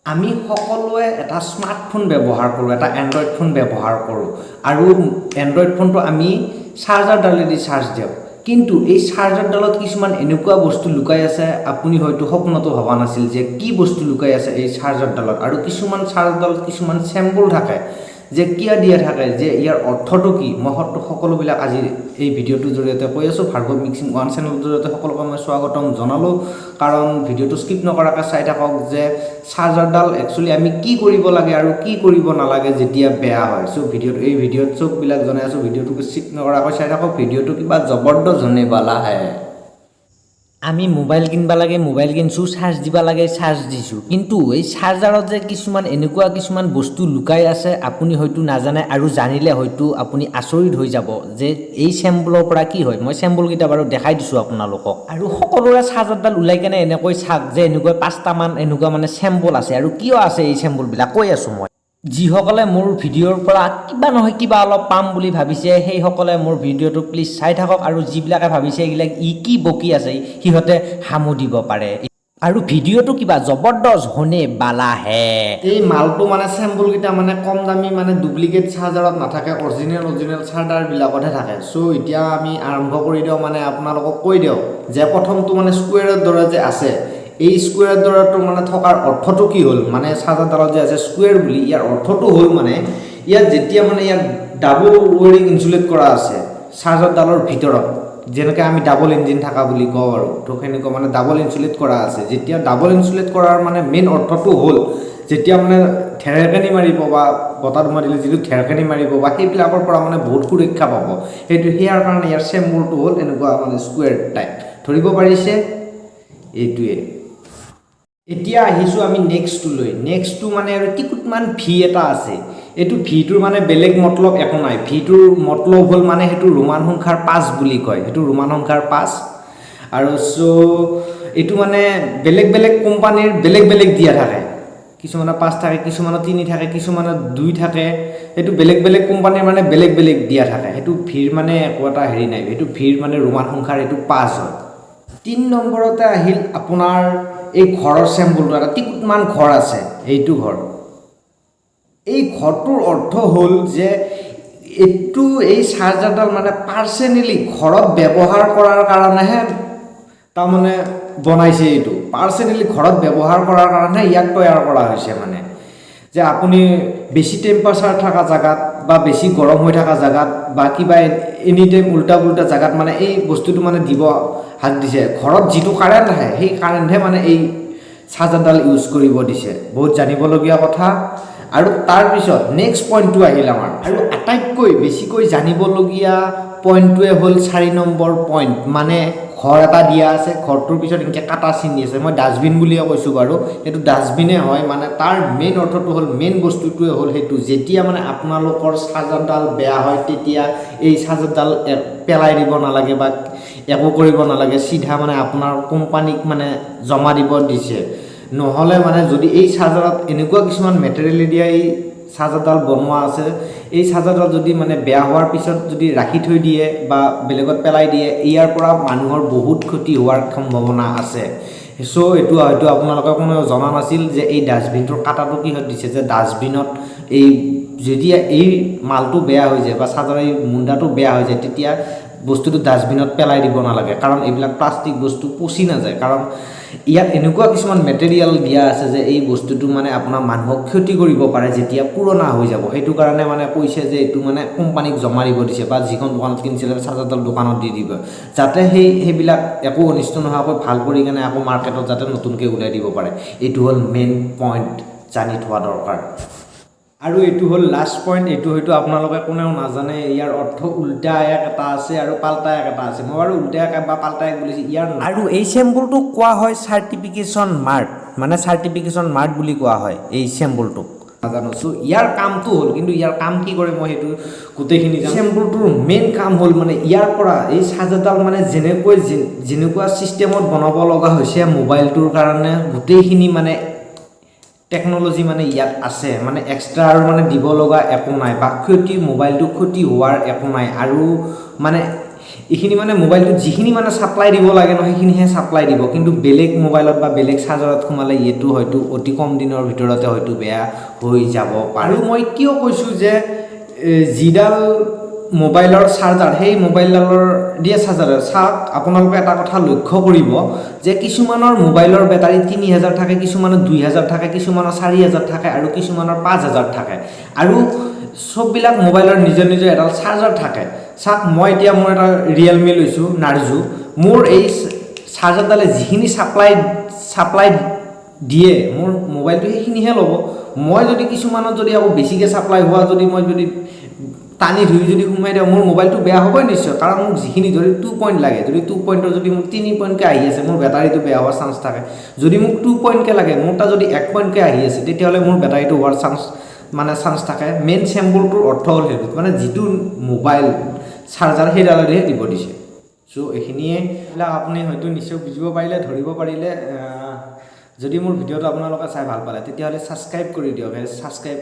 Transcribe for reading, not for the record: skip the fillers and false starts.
আমি সকলোৱে এটা স্মাৰ্টফোন ব্যৱহাৰ কৰোঁ, এটা এণ্ড্ৰইড ফোন ব্যৱহাৰ কৰোঁ আৰু এণ্ড্ৰইড ফোনটো আমি চাৰ্জাৰডালেদি চাৰ্জ দিওঁ। কিন্তু এই চাৰ্জাৰডালত কিছুমান এনেকুৱা বস্তু লুকাই আছে, আপুনি হয়তো সপোনতো ভবা নাছিল যে কি বস্তু লুকাই আছে এই চাৰ্জাৰডালত। আৰু কিছুমান চাৰ্জাৰডালত কিছুমান চিম্বল থাকে যে কিয় দিয়া থাকে, যে ইয়াৰ অৰ্থটো কি, মই সকলোবিলাক আজি এই ভিডিঅ'টোৰ জৰিয়তে কৈ আছোঁ। ভাৰ্গৱ মিক্সিং ওৱান চেনেলৰ জৰিয়তে সকলোকে মই স্বাগতম জনালোঁ। কাৰণ ভিডিঅ'টো স্কিপ নকৰাকৈ চাই থাকক যে চাৰ্জাৰডাল একচুৱেলি আমি কি কৰিব লাগে আৰু কি কৰিব নালাগে যেতিয়া বেয়া হয়। চ' ভিডিঅ'টো, এই ভিডিঅ'ত চববিলাক জনাই আছোঁ। ভিডিঅ'টো স্কিপ নকৰাকৈ চাই থাকক। ভিডিঅ'টো কিবা জবৰদস্ত होने वाला है। আমি মোবাইল কিনিব লাগে, মোবাইল কিনিছোঁ, চাৰ্জ দিব লাগে, চাৰ্জ দিছোঁ। কিন্তু এই চাৰ্জাৰত যে কিছুমান এনেকুৱা কিছুমান বস্তু লুকাই আছে, আপুনি হয়তো নাজানে আৰু জানিলে হয়তো আপুনি আচৰিত হৈ যাব যে এই চিম্বলৰ পৰা কি হয়। মই চিম্বলকেইটা বাৰু দেখাই দিছোঁ আপোনালোকক। আৰু সকলোৰে চাৰ্জাৰডাল ওলাই কেনে এনেকৈ চাওক যে এনেকুৱা পাঁচটামান এনেকুৱা মানে চিম্বল আছে আৰু কিয় আছে এই চিম্বলবিলাক কৈ আছোঁ মই। যিসকলে মোৰ ভিডিঅ'ৰ পৰা কিবা নহয় কিবা অলপ পাম বুলি ভাবিছে, সেইসকলে মোৰ ভিডিঅ'টো প্লিজ চাই থাকক। আৰু যিবিলাকে ভাবিছে এইবিলাক ই কি বকি আছে, সিহঁতে হামো দিব পাৰে। আৰু ভিডিঅ'টো কিবা জবৰদস্ত होने वाला है। এই মালটো মানে চিম্বলকেইটা মানে কম দামী মানে ডুপ্লিকেট চাৰ্জাৰত নাথাকে, অৰিজিনেল অৰিজিনেল চাৰ্জাৰবিলাকতহে থাকে। চ' এতিয়া আমি আৰম্ভ কৰি দিওঁ, মানে আপোনালোকক কৈ দিওঁ যে প্ৰথমটো মানে স্কুৱেৰৰ দৰে যে আছে, এই স্কুৱেৰৰ দৰেটো মানে থকাৰ অৰ্থটো কি হ'ল? মানে চাৰ্জাৰডালত যে আছে স্কুৱেৰ বুলি, ইয়াৰ অৰ্থটো হ'ল মানে ইয়াত যেতিয়া মানে ইয়াত ডাবল ৱেৰিং ইনচুলেট কৰা আছে চাৰ্জাৰডালৰ ভিতৰত, যেনেকৈ আমি ডাবল ইঞ্জিন থকা বুলি কওঁ আৰু তো সেনেকুৱা মানে ডাবল ইনচুলেট কৰা আছে। যেতিয়া ডাবল ইনচুলেট কৰাৰ মানে মেইন অৰ্থটো হ'ল যেতিয়া মানে ঢেৰেকনি মাৰিব বা বতাহ ধুমুহা দিলে যিটো ঢেৰেকনি মাৰিব বা সেইবিলাকৰ পৰা মানে বহুত সুৰক্ষা পাব। সেইটো সেয়াৰ কাৰণে ইয়াৰ চিম্বলটো হ'ল এনেকুৱা মানে স্কুৱেৰ টাইপ। ধৰিব পাৰিছে? এইটোৱে। এতিয়া আহিছোঁ আমি নেক্সটটোলৈ। নেক্সটটো মানে আৰু টিকুটমান ভি এটা আছে। এইটো ভিটোৰ মানে বেলেগ মতলব একো নাই। ভিটোৰ মতলব হ'ল মানে সেইটো ৰোমান সংখ্যাৰ 5 বুলি কয়। সেইটো ৰোমান সংখ্যাৰ 5। আৰু চ' এইটো মানে বেলেগ বেলেগ কোম্পানীৰ বেলেগ বেলেগ দিয়া থাকে। কিছুমানৰ 5 থাকে, কিছুমানৰ 3 থাকে, কিছুমানৰ 2 থাকে। সেইটো বেলেগ বেলেগ কোম্পানীৰ মানে বেলেগ বেলেগ দিয়া থাকে। সেইটো ভিৰ মানে একো এটা হেৰি নাই। সেইটো ভিৰ মানে ৰোমান সংখ্যাৰ এইটো 5 হয়। 3 নম্বৰতে আহিল আপোনাৰ এই ঘৰৰ চিম্বলটো। এটা টিকুটমান ঘৰ আছে, এইটো ঘৰ। এই ঘৰটোৰ অৰ্থ হ'ল যে এইটো এই চাৰ্জাৰডাল মানে পাৰ্চনেলি ঘৰত ব্যৱহাৰ কৰাৰ কাৰণেহে তাৰমানে বনাইছে। এইটো পাৰ্চনেলি ঘৰত ব্যৱহাৰ কৰাৰ কাৰণে ইয়াক তৈয়াৰ কৰা হৈছে। মানে যে আপুনি বেছি টেম্পাৰেচাৰ থকা জেগাত বা বেছি গৰম হৈ থকা জেগাত বা কিবা এনি টাইম উল্টা পুল্টা জেগাত মানে এই বস্তুটো মানে দিব হাক দিছে। ঘৰত যিটো কাৰেণ্ট আহে, সেই কাৰেণ্টহে মানে এই চাৰ্জাৰডাল ইউজ কৰিব দিছে। বহুত জানিবলগীয়া কথা। আৰু তাৰপিছত নেক্সট পইণ্টটো আহিল আমাৰ আৰু আটাইতকৈ বেছিকৈ জানিবলগীয়া পইণ্টটোৱে হ'ল 4 নম্বৰ পইণ্ট। মানে ঘৰ এটা দিয়া আছে, ঘৰটোৰ পিছত এনেকৈ কাটা চিন আছে। মই ডাষ্টবিন বুলিয়ে কৈছোঁ বাৰু, সেইটো ডাষ্টবিনে হয়। মানে তাৰ মেইন অৰ্থটো হ'ল, মেইন বস্তুটোৱে হ'ল সেইটো যেতিয়া মানে আপোনালোকৰ চাৰ্জাৰডাল বেয়া হয়, তেতিয়া এই চাৰ্জাৰডাল পেলাই দিব নালাগে বা একো কৰিব নালাগে। চিধা মানে আপোনাৰ কোম্পানীক মানে জমা দিব দিছে। নহ'লে মানে যদি এই চাৰ্জাৰত এনেকুৱা কিছুমান মেটেৰিয়েল দিয়া এই চাৰ্জাৰডাল বনোৱা আছে, এই চাৰ্জাৰডাল যদি মানে বেয়া হোৱাৰ পিছত যদি ৰাখি থৈ দিয়ে বা বেলেগত পেলাই দিয়ে, ইয়াৰ পৰা মানুহৰ বহুত ক্ষতি হোৱাৰ সম্ভাৱনা আছে। চ' এইটো হয়তো আপোনালোকে কোনেও জনা নাছিল যে এই ডাষ্টবিনটোৰ কাটাটো কিহত দিছে, যে ডাষ্টবিনত এই যেতিয়া এই মালটো বেয়া হৈ যায় বা চাৰ্জাৰৰ এই মুণ্ডাটো বেয়া হৈ যায়, তেতিয়া বস্তুটো ডাষ্টবিনত পেলাই দিব নালাগে। কাৰণ এইবিলাক প্লাষ্টিক বস্তু পচি নাযায়। কাৰণ ইয়াত এনেকুৱা কিছুমান মেটেৰিয়েল দিয়া আছে যে এই বস্তুটো মানে আপোনাৰ মানুহক ক্ষতি কৰিব পাৰে যেতিয়া পুৰণা হৈ যাব। সেইটো কাৰণে মানে কৈছে যে এইটো মানে কোম্পানীক জমা দিব দিছে বা যিখন দোকানত কিনিছিলে চাৰ্জাৰডাল দোকানত দি দিব, যাতে সেইবিলাক একো অনিষ্ট নোহোৱাকৈ ভাল কৰি কেনে আকৌ মাৰ্কেটত যাতে নতুনকৈ ওলাই দিব পাৰে। এইটো হ'ল মেইন পইণ্ট, জানি থোৱা দৰকাৰ। আৰু এইটো হ'ল লাষ্ট পইণ্ট। এইটো হয়তো আপোনালোকে কোনেও নাজানে। ইয়াৰ অৰ্থ উল্টা এক এটা আছে আৰু পাল্টা এক এটা আছে। মই বাৰু উল্টা এক বা পাল্টা এক বুলিছোঁ ইয়াৰ। আৰু এই চিম্বলটোক কোৱা হয় চাৰ্টিফিকেশ্যন মাৰ্ক, মানে চাৰ্টিফিকেশ্যন মাৰ্ক বুলি কোৱা হয় এই চিম্বলটোক। নাজানো। চ' ইয়াৰ কামটো হ'ল, কিন্তু ইয়াৰ কাম কি কৰে মই সেইটো গোটেইখিনি চিম্বলটোৰ মেইন কাম হ'ল মানে ইয়াৰ পৰা এই চাৰ্জাৰডাল মানে যেনেকৈ যেনেকুৱা ছিষ্টেমত বনাব লগা হৈছে মোবাইলটোৰ কাৰণে, গোটেইখিনি মানে টেকন'লজি মানে ইয়াত আছে। মানে এক্সট্ৰা আৰু মানে দিব লগা একো নাই বা ক্ষতি, মোবাইলটো ক্ষতি হোৱাৰ একো নাই। আৰু মানে এইখিনি মানে মোবাইলটোত যিখিনি মানে ছাপ্লাই দিব লাগে ন, সেইখিনিহে ছাপ্লাই দিব। কিন্তু বেলেগ মোবাইলত বা বেলেগ চাৰ্জাৰত সোমালে এইটো হয়তো অতি কম দিনৰ ভিতৰতে হয়তো বেয়া হৈ যাব পাৰে। আৰু মই কিয় কৈছোঁ যে যিডাল মোবাইলৰ চাৰ্জাৰ, সেই মোবাইলডালৰ দিয়ে চাৰ্জাৰ, চাওক, আপোনালোকে এটা কথা লক্ষ্য কৰিব যে কিছুমানৰ মোবাইলৰ বেটাৰী 3000 থাকে, কিছুমানৰ 2000 থাকে, কিছুমানৰ 4000 থাকে আৰু কিছুমানৰ 5000 থাকে। আৰু চববিলাক মোবাইলৰ নিজৰ নিজৰ এডাল চাৰ্জাৰ থাকে। চাওক, মই এতিয়া মোৰ এটা ৰিয়েলমি লৈছোঁ নাৰ্জো। মোৰ এই চাৰ্জাৰডালে যিখিনি ছাপ্লাই দিয়ে, মোৰ মোবাইলটো সেইখিনিহে ল'ব। মই যদি কিছুমানত যদি আকৌ বেছিকৈ ছাপ্লাই হোৱা যদি মই যদি টানি ধৰি যদি সোমাই দিওঁ, মোৰ মোবাইলটো বেয়া হ'বই নিশ্চয়। কাৰণ মোক যিখিনি যদি 2 পইণ্ট লাগে, যদি 2 পইণ্টৰ যদি মোক 3 পইণ্টকৈ আহি আছে, মোৰ বেটাৰীটো বেয়া হোৱাৰ চান্স থাকে। যদি মোক 2 পইণ্টকৈ লাগে, মোৰ তাত যদি 1 পইণ্টকৈ আহি আছে, তেতিয়াহ'লে মোৰ বেটাৰীটো হোৱাৰ চান্স মানে চান্স থাকে। মেইন চেম্বলটোৰ অৰ্থ হ'ল সেইটো, মানে যিটো মোবাইল চাৰ্জাৰ সেইডালেদিহে দিব দিছে। চ' এইখিনিয়ে। এইবিলাক আপুনি হয়তো নিশ্চয় বুজিব পাৰিলে, ধৰিব পাৰিলে। যদি মোৰ ভিডিঅ'টো আপোনালোকে চাই ভাল পালে, তেতিয়াহ'লে ছাবস্ক্ৰাইব কৰি দিয়ক। ছাবস্ক্ৰাইব